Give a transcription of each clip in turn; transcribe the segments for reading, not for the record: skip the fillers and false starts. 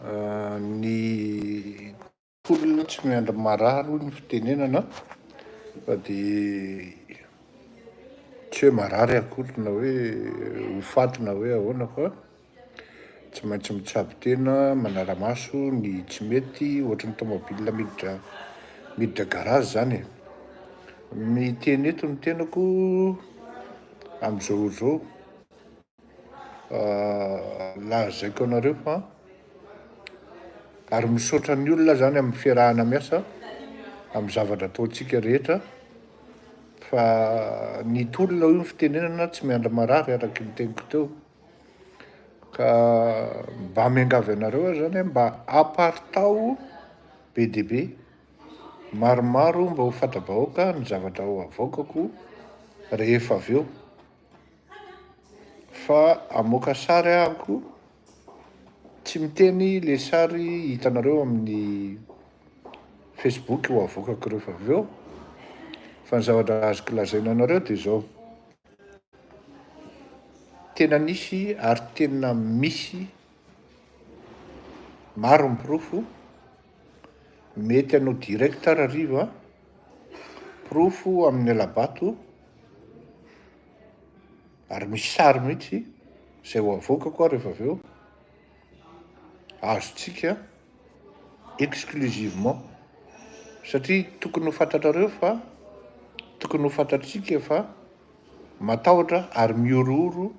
Ny tolona tsy miandry marary hoy ny fitenenana fa dia tsy hoe marary akory na hoe ho faty na hoe ahoana fa tsy maintsy mitsabo tena, manara-maso ny tsy mety ohatry ny tomobile miditra miditra garage zany e. Miteny eto ny tenako amin'izao ora izao. Lazaiko anareo fa ary misaotra ny olona zany amin'ny fiarahana miasa amin'ny zavatra ataontsika rehetra fa ny tolona hoy ny fitenenana tsy miandry marary araky ny teniko teo ka mba miangavy anareo aho zany mba aparitaho be dia be maromaro mba ho fanta-bahoaka ny zavatra ho avoakako rehefa avy eo. Fa hamoaka sary ahako, tsy miteny le sary hitanareo amin'ny facebook ho avoakako rehefa avy eo, fa ny zavatra azoko lazaina anareo de zao, tena nisy ary tena misy maro ny porofo, mety hanao direct hariva, porofo amin'ny hala-bato. Ary misy sary mihitsy izay ho avoakako aho rehefa avy eo, azontsika exclusivement satria tokony ho fantatrareo fa tokony ho fantatsika fa matahotra ary mihorohoro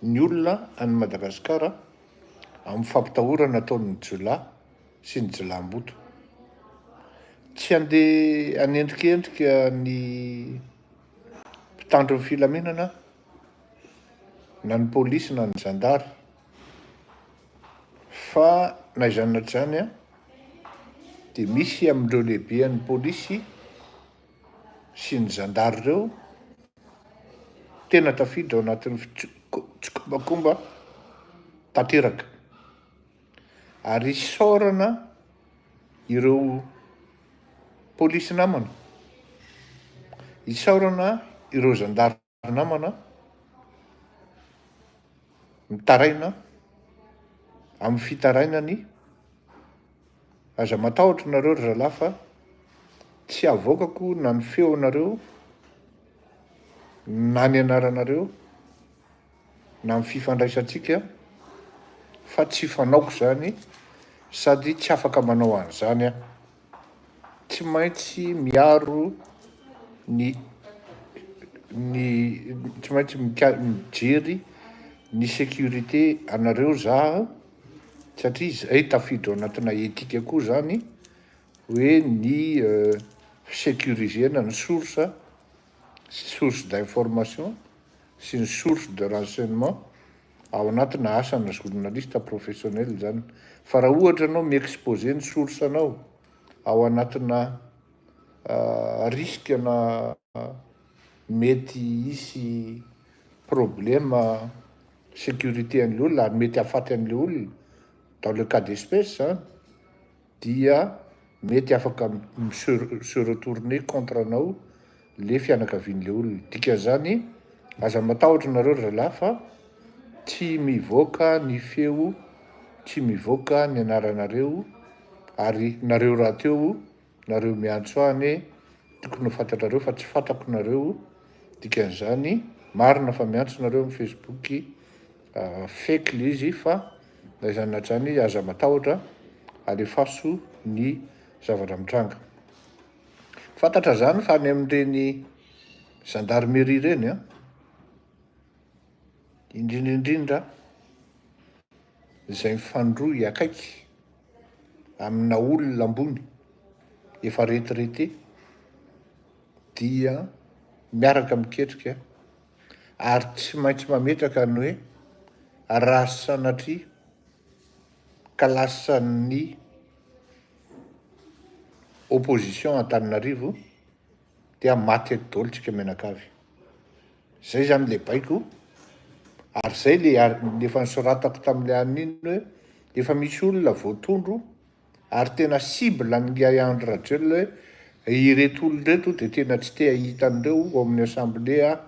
ny olona any Madagasikara amin'ny fampitahorana ataon'ny jiolahy sy ny jiolahimboto. Tsy handeha hanendrikendrika ny mpitandro ny filaminana na ny polisy na ny zandary fa na izany na tsy izany an, dia misy amin'ireo lehiben'ny polisy sy ny zandary ireo tena tafiditra ao anatin'ny tsikombakomba tanteraka. Ary isaorana ireo polisy namana, isaorana ireo zandary namana mitaraina amin'ny fitarainany, aza matahotra nareo ry zalahy fa tsy avoakako na ny feonareo na ny anaranareo na ny fifandraisantsika fa tsy fanaoko zany sady tsy afaka manao an'izany aho. Tsy maintsy miaro ny ny tsy maintsy mika- mijery ny sécurité anareo za satria zay tafiditra ao anatina éthique koa zany hoe ny fi-sécuriser-na ny source, source d'information sy ny source de renseignement ao anatina asana journaliste professionnel zany. Fa raha ohatra anao mi-exposer ny source anao ao anatina risque na mety hisy problème sécurité an'le olona ary mety hahafaty an'le olona dans le cas d'espèce zany dia mety afaka mi-se se retourner contre anao le fianakavian'le olona. Dikan'izany aza matahotra nareo ry zalahy fa tsy mivoaka ny feo, tsy mivoaka ny anaranareo ary nareo rahateo nareo miantso ahy anie tokony ho fantatrareo fa tsy fantako nareo, dikan'izany marina fa miantso nareo amin'ny facebook fake le izy fa na izany na tsy izany aza matahotra alefaso ny zavatra mitranga. Fantatra zany fa any amin'ireny gendarmerie ireny an, indrindra indrindra izay mifandrohy akaiky amina olona ambony efa retraité dia miaraka miketrika ary tsy maintsy mametraka ny hoe raha sanatria ka lasan'ny opposition Antananarivo dia maty eto daholo tsika mianakavy. Zay zany le baiko ary zay le efa nosoratako tamle anona iny hoe efa misy olona voatondro ary tena cible an'ingahy Andry Rajoelina hoe ireto olona ireto dia tena tsy te hahita an'ireo ao amin'ny assemblée aho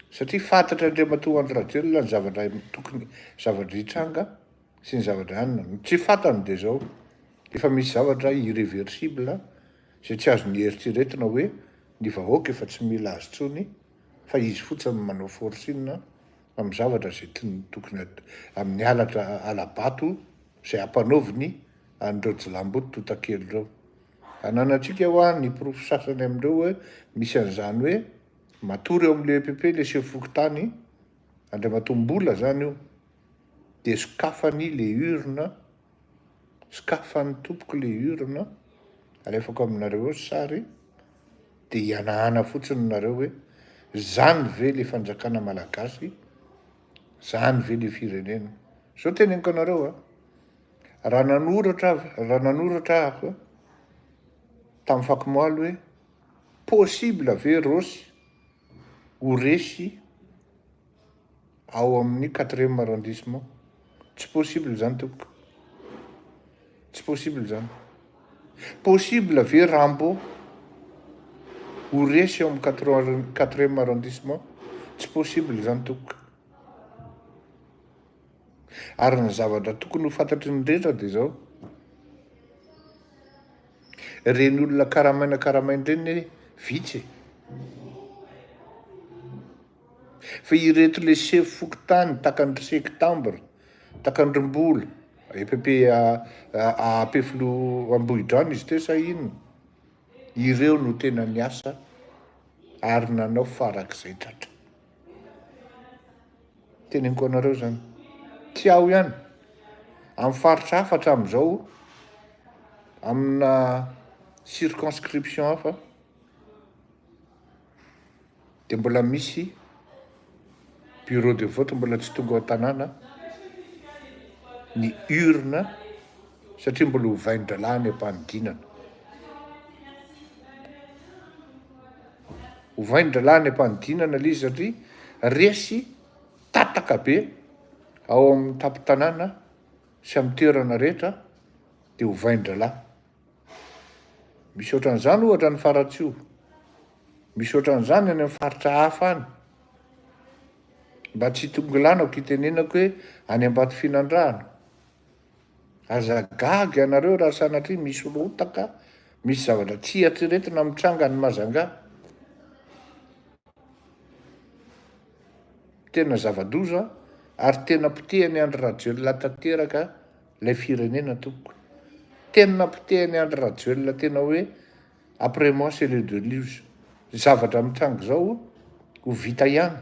satria fantatr'Andriamatoa Andry Rajoelina ny zavatra tokony zavatra hitranga. Sy ny zavatra anona. Ny tsy fantany dia izao, efa misy zavatra irreversible izay tsy azony eritreretina hoe ny vahoaka efa tsy mila azy intsony fa izy fotsiny no manao forcing amin'ny zavatra izay tokony amin'ny halatra hala-bato izay ampanaoviny an'ireo jilamboto totakely ireo. Ananantsika hoa ny porofo sasany amin'ireo hoe misy an'izany hoe matory eo amin'ilay EPP ilay sefo fokontany, Andriamatoa Mbola izany io, dia sokafany le urne, sokafany tompoko le urne, alefako aminareo eo sary, dia hihanahana fotsiny nareo hoe zany ve le fanjakana malagasy, zany ve le firenena. Zao teneniko anareo a, raha nanoratra raha nanoratra aho tamin'ny fakomoaly hoe possible ve Rossy ho resy ao amin'ny quatrième arrondissement. Tsy possible zany tompoko. Tsy possible zany. Possible ve Rambo ho resy ao amin'ny quatrième arrondissement? Tsy possible zany tompoko. Ary ny zavatra tokony ho fantatry ny rehetra dia izao, Ireny olona karamaina karamaina ireny anie vitsy e. Fa ireto le sefo fokontany takan-dry sektambra, takan-dry Mbola, EPP Ampefiloha Ambohidrano izy teo sa inona? Ireo no tena niasa ary nanao farak'izay tratra. Teneniko anareo zany. Tsy aho ihany, amin'ny faritra hafa hatramin'izao, amina circonscription hafa, dia mbola misy bureau de vote mbola tsy tonga ao an-tanàna ny urne satria mbola hovain-drahalahy any am-panidinana. Hovain-drahalahy any am-panidinana ilay izy satria resy tataka be ao amin'ny tampon-tanàna sy amin'ny toerana rehetra dia hovain-drahalahy. Misy ohatran'izany ohatra any Faratsiho. Misy ohatran'izany any amin'ny faritra hafa any. Mba tsy hitongilanako hitenenako hoe any Ambatofinandrahana. Aza gaga ianareo raha sanatria misy rotaka, misy zavatra tsy eritreretina mitranga any Majunga. Tena zava-doza ary tena potehan'i Andry Rajoelina tanteraka ilay firenena tompoko. Tena potehan'i Andry Rajoelina tena hoe après moi c'est le deluge. Zavatra mitranga izao ho vita ihany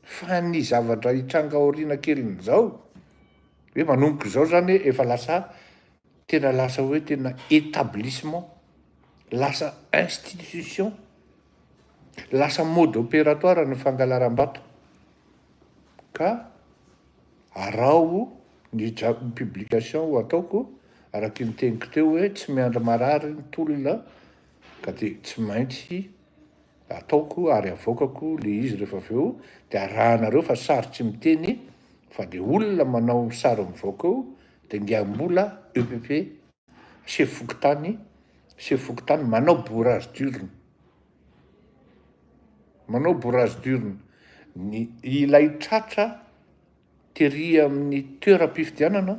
fa ny zavatra hitranga aoriana kelin'izao hoe manomboka izao zany hoe efa lasa tena lasa hoe tena établissement, lasa institution, lasa mode opératoire ny fangalaram-bato ka Araho ny publication ho ataoko araky ny teniko teo hoe tsy miandry marary ny tolona ka de tsy maintsy ataoko ary avoakako le izy rehefa avy eo de arahanareo fa sary tsy miteny fa de olona manao sary mivoaka eo de ngiambola EPP sefo fokontany sefo fokontany manao bourrage d'urne manao bourrage d'urne ny ilay tratra Tery amin'ny toeram-pifidianana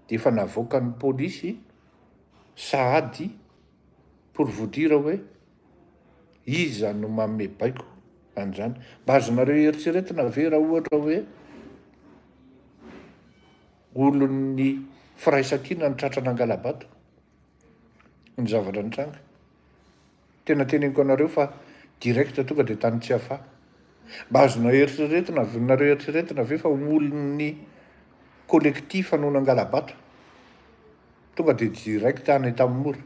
dia efa navoakan'ny polisy sahady pour vous dire hoe iza no manome baiko an'izany. Mba azonareo eritreretina ve raha ohatra hoe olon'ny firaisankina no tratra nangala-bato ny zavatra nitranga? Tena teneniko anareo fa direct tonga dia tany Tsiafahy. Mba azonao eritreretina ve, nareo eritreretina ve fa olon'ny collectif no nangala-bato? Tonga dia direct any Antanimora.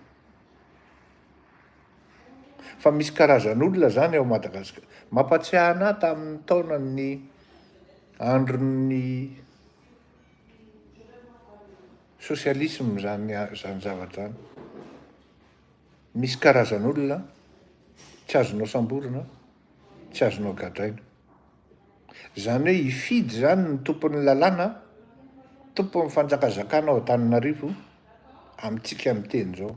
Fa misy karazan'olona zany ao Madagascar. Mampatsiahy anah tamin'ny taonan'ny andron'ny socialisme zany zany zavatra zany. Misy karazan'olona tsy azonao samborina, tsy azonao gadraina. Izany hoe hifidy izany ny tompon'ny lalàna, tompon'ny fanjakazakana ao Antananarivo amintsika miteny izao.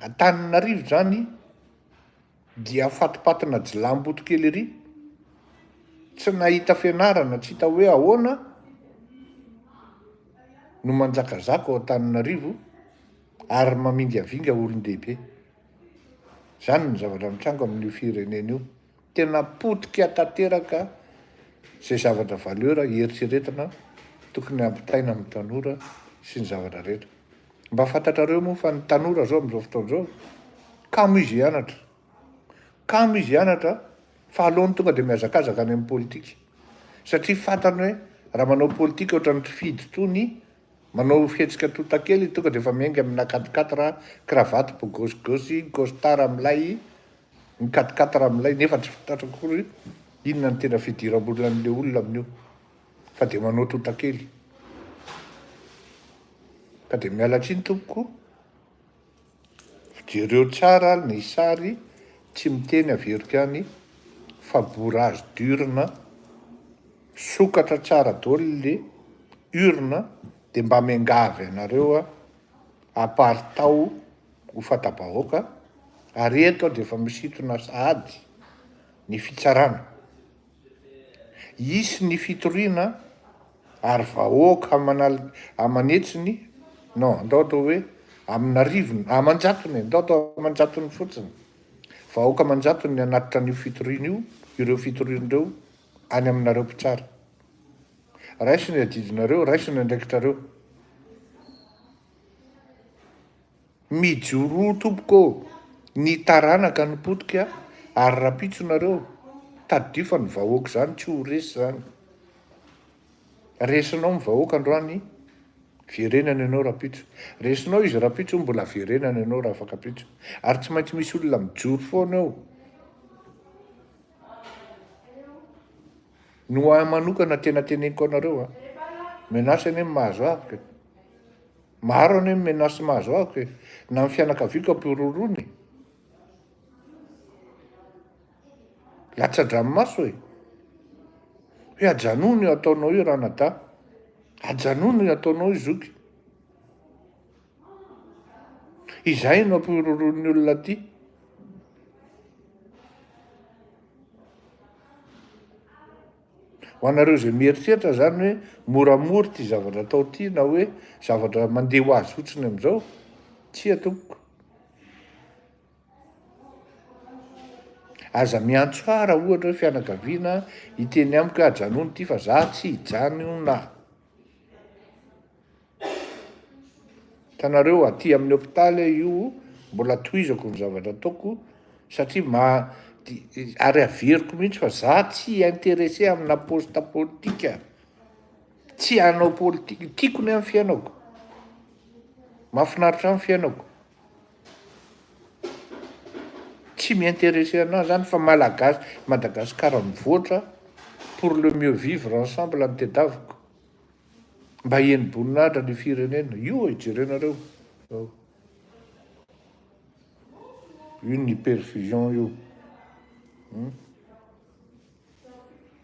Antananarivo izany dia fatipatina jilamboto kely ery, tsy nahita fianarana, tsy hita hoe ahoana. no manjakazaka ao Antananarivo ary mamingavinga olon-dehibe. Zany ny zavatra mitranga amin'io firenena io. Tena potika tanteraka izay zavatra valeur eritreretina tokony hampitaina amin'ny tanora sy ny zavatra rehetra. Mba fantatrareo moa fa ny tanora zao amin'izao fotoana izao, kamo izy hianatra. Kamo izy hianatra fa aleony tonga dia mihazakazaka any amin'ny politika. Satria fantany hoe raha manao politika ohatran'ny mpifidy tony, manao fihetsika tontakely tonga dia efa miainga amina quatre quatre, cravate bogôsigôsy, costard milay, ny quatre quatre milay nefa tsy fantatra akory inona ny tena fidiram-bolan'le olona amin'io fa dia manao tontakely. Ka dia miala tsiny tompoko, jereo tsara ny sary tsy miteny averiko ihany fa bourrage d'urne, sokatra tsara daholo le urne dia mba miangavy anareo aho aparitao ho fanta-bahoaka ary eto aho dia efa misintona sahady ny fitsarana. Hisy ny fitoriana ary vahoaka aman'al- aman'hetsiny, non andao atao hoe amin'arivony, aman-jatony e, andao atao aman-jatony fotsiny, vahoaka aman-jatony ny hanatitra an'io fitoriana io, ireo fitoriana ireo any aminareo mpitsara. Raiso ny adidinareo, raiso ny andraikitrareo. Mijoroa tompoko ô! Ny taranaka no potika ary rapitso nareo, tadidio fa ny vahoaka izany tsy ho resy zany. Resinao ny vahoaka androany, verenany ianao rapitso. Resinao izy rapitso, mbola verenany ianao rafakapitso. Ary tsy maintsy misy olona mijoro foana eo. Ny ho ahy manokana tena teneniko anareo a, menace anie ny mahazo ahy e. Maro anie ny menace mahazo ahy e, na ny fianakaviako ampihorohoroana e. Latsa-dranomaso e. Hoe ajanony io ataonao io ranadahy, ajanony io ataonao io zoky. Izay no ampihorohoroan'ny olona aty. Ho anareo izay mieritreritra zany hoe moramora ity zavatra atao ity na hoe zavatra mandeha ho azy fotsiny amin'izao, tsia tompoko. Aza miantso ahy raha ohatra hoe fianakaviana hiteny amiko hoe ajanony ity fa za tsy hijanona. Hitanareo aty amin'ny hopitaly aho io mbola tohizako ny zavatra ataoko satria ma- ary averiko mihitsy fa za tsy intéressé amina poste politika, tsy hanao politika, tiako ny ahy ny fiainako, mahafinaritra ahy ny fiainako, tsy mi-intéressé anahy zany fa malagasy, Madagasikara mivoatra pour le mieux vivre ensemble no tedaviko. Mba heni-boninahitra ny firenena. Io e, jerenareo. Io ny perfusion io. Hmm.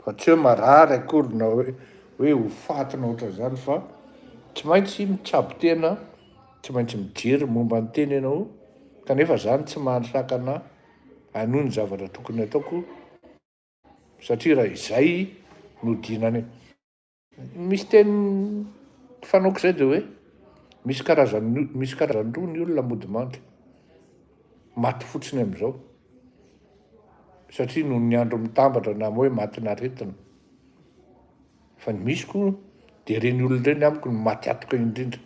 Fa tsy hoe marary akory na hoe hoe ho faty na ohatran'izany fa tsy maintsy mitsabo tena, tsy maintsy mijery momba ny tena ianao, kanefa zany tsy mahasakana hanohy ny zavatra tokony ataoko satria raha izay no dinany. Misy teny fanaoko izay dia hoe misy karazany misy karazany roa ny olona mody mandry, maty fotsiny amin'izao satria noho ny andro mitambatra na hoe matin'aretina, fa ny misy koa dia ireny olona ireny amiko no maty antoka indrindra,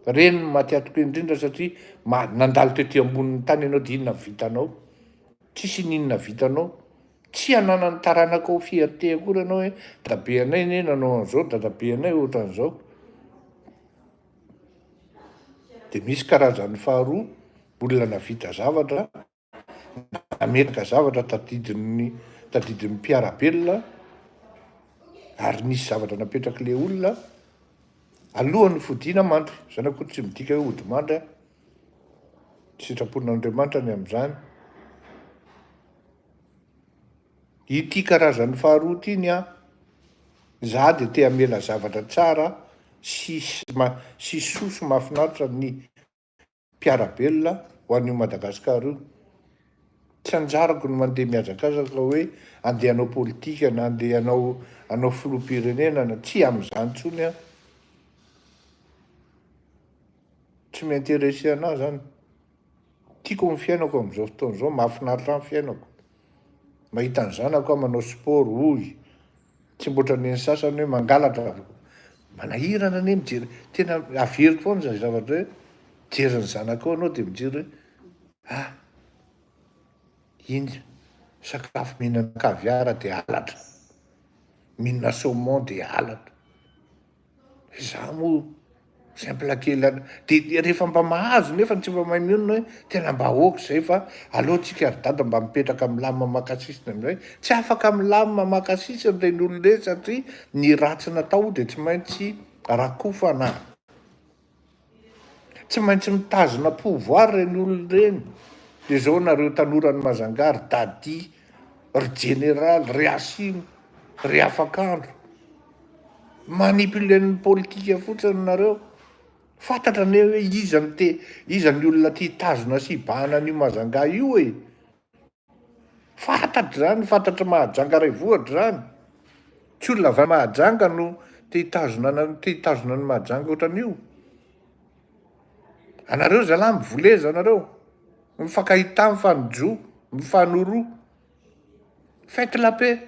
ireny no maty antoka indrindra satria ma- nandalo tety ambonin'ny tany ianao dia inona no vitanao? Tsisy n'inona vitanao. Tsy ananan'ny taranakao fierté akory ianao hoe dadabeanay anie nanao an'izao, dadabeanay ohatran'izao. Dia misy karazany faharoa, olona nahavita zavatra, nametraka zavatra tadidin'ny tadidin'ny mpiara-belona ary nisy zavatra napetrak'ilay olona alohan'ny fodiana mandry. Izany akory tsy midika hoe hody mandry an. Sitrapon'Andriamanitra ny amin'izany. Ity karazany faharoa ity ny ahy, za dia te hamela zavatra tsara sy sy soa sy mahafinaritra ny mpiara-belona ho an'io Madagasikara io. Tsy anjarako ny mandeha mihazakazaka hoe andeha hanao politika na andeha hanao hanao filoham-pirenena na tsia amin'izany intsony aho. Tsy mi-intéresser anah zany. Tiako ny fiainako amin'izao fotoana izao, mahafinaritra ahy ny fiainako. Mahita ny zanako aho manao sport, hoy. Tsy mba ohatran'ny sasany hoe mangalatra. Manahirana anie mijery, tena averiko foana izay zavatra hoe mijery ny zanakao ianao dia mijery hoe ah, iny sakafo mihinana caviar dia halatra, mihinana saumon dia halatra. Izaho moa simple kely any de rehefa mba mahazo nefa tsy mba mahay mionona hoe tena mba ok zay fa aleo tsika ry dada mba mipetraka milamina maka sisiny amizay, tsy afaka milamina maka sisiny reny olona reny satria ny ratsy natao de tsy maintsy rakofana, tsy maintsy mitazona pouvoir reny olona reny, de zao nareo tanoran'i Majunga ry Dadi, ry jeneraly, ry Hasina, ry afakandro, manipuler-n'ny politika fotsiny nareo, fantatra anie hoe iza no te, iza ny olona te hitazona sy hibahana an'io Majunga io e! Fantatro izany, fantatr'i Mahajanga Raivohitra izany. Tsy olona avy any Mahajanga no te hitazona ana, te hitazona an'i Mahajanga ohatran'io. Anareo zalahy mivoleza anareo, mifankahità, mifanojo, mifanoroa. Faites la paix.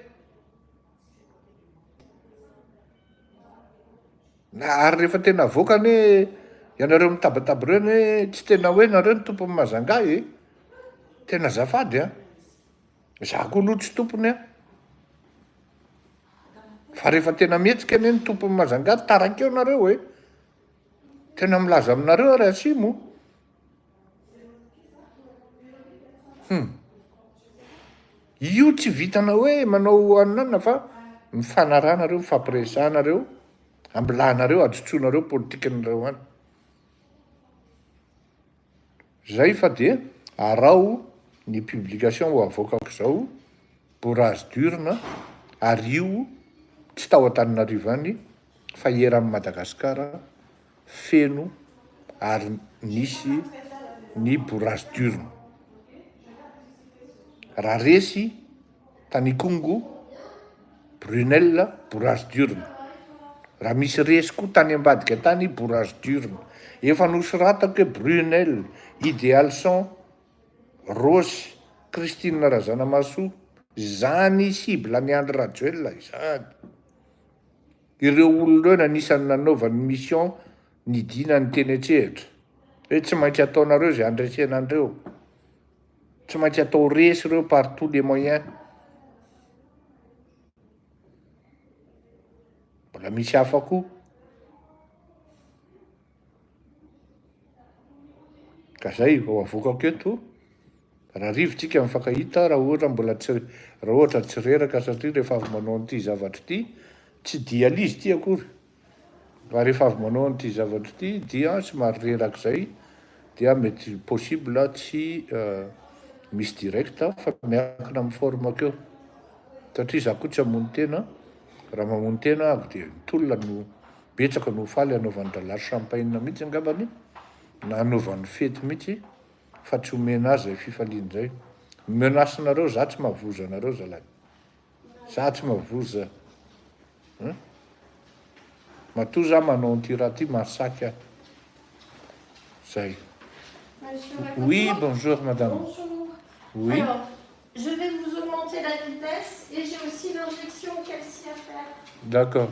Na ary rehefa tena avoaka anie ianareo mitabataba ireo anie tsy tena hoe nareo no tompon'i Majunga e! Tena azafady an! Za koa aloha tsy tompony an! Fa rehefa tena mihetsika anie ny tompon'i Majunga taraiky eo nareo e! Tena milaza aminareo aho ry Atsimo. Hum. Io tsy vitana hoe manao anona fa mifanaraha nareo, mifampiresaha nareo, ambilahanareo, ajotsoanareo politikanareo any. Zay fa dia araho ny publication ho avoakako zao, bourrage d'urne, ary io tsy tao Antananarivo ihany fa eran'i Madagasikara feno ary nisy ny bourrage d'urne. Raha resy tany Ikongo, Brunel, bourrage d'urne. Raha misy resy koa tany ambadika tany, bourrage d'urne. Efa nosoratako hoe Brunel, Idealson, Rossy, Christine Razanamahasoa, izany cible an'i Andry Rajoelina izany. Ireo olona ireo no anisan'ny nanaovany mission nidinany teny an-tsehatra. Hoe tsy maintsy ataonareo izay handresena an'ireo. Tsy maintsy atao resy ireo par tous les moyens. Mbola misy hafa koa. Ka zay vao avoakako eto. Raha rivo tsika mifankahita raha ohatra mbola tsy raha ohatra tsy reraka satria rehefa avy manao an'ity zavatra ity tsy dialyse ity akory fa rehefa avy manao an'ity zavatra ity dia somary reraka zay dia mety possible tsy misy direct fa miankina amin'ny forme-ko eo satria za koa tsy hamono tena raha mamono tena aho dia ny tolona no betsaka no ho faly hanaovan-dralahy champagne mihitsy angambany na hanaovany fety mihitsy fa tsy omena azy zay fifaliana zay. Menace nareo za tsy mahavoza anareo zalahy. Za tsy mahavoza hein. Matoa za manao an'ity raha ty mahasaky aho. Zay. Monsieur Oui, Rakoto. bonjour madame. Bonjour. Oui. Alors, je vais vous augmenter la vitesse et j'ai aussi l'injection calci à faire. D'accord.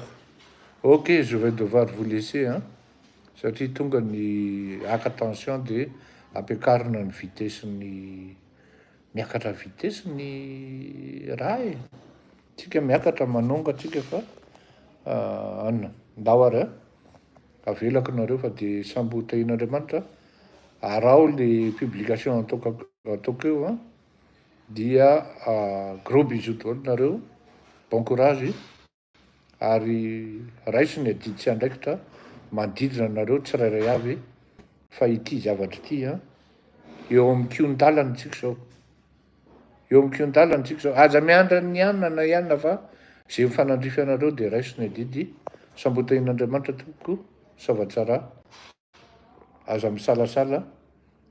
Ok, je vais devoir vous laisser hein. Satria tonga ny haka tension de ampiakarina ny vitesse ny miakatra vitesse ny raha e! Tsika miakatra manonga tsika fa an! Ndao ary an! Avelako nareo fa de samby ho tahian'Andriamanitra, araho le publication ataoko ataoko eo an! Dia gros bisous daholo nareo, bon courage. Ary raiso ny adidy sy andraikitra manodidina anareo tsirairay avy fa ity zavatra ity an, eo amin'ny kihon-dalana tsika izao, eo amin'ny kihon-dalana tsika izao, aza miandry an'i anona na i anona fa izay mifanandrify anareo dia raiso ny adidy, sambotahin'Andriamanitra tompoko, soavatsara. Aza misalasala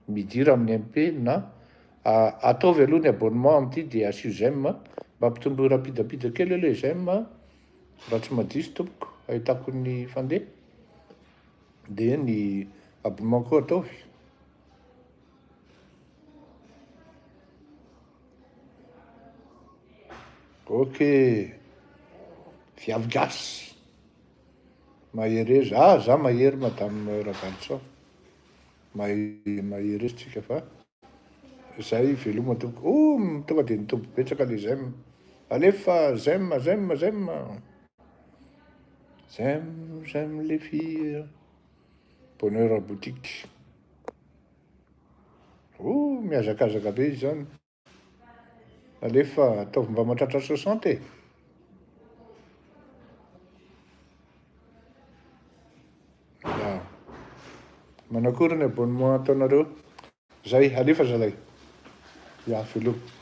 midira amin'ny MP na ataovy aloha ny abonnement amin'ity dia asio j'aime mba ampitomboy rapidapida kely aloha e j'aime raha tsy madiso tompoko ahitako ny fandeha dia ny Abonnement koa ataovy. Ok. Viavy gasy. Mahereza. Ah, za mahery madame Ravalisoa. Mahereza tsika fa zay veloma tompoko. Oh, tonga de nitombo betsaka le j'aime. Alefa j'aime, j'aime, j'aime. J'aime, j'aime les filles. Bonheur boutique. Oh, mihazakazaka be izy zany. Alefa ataovy mba mahatratra 60 e. Ya. Manakory ny abonnement ataonareo? Zay, alefa zalahy. Ya, veloma.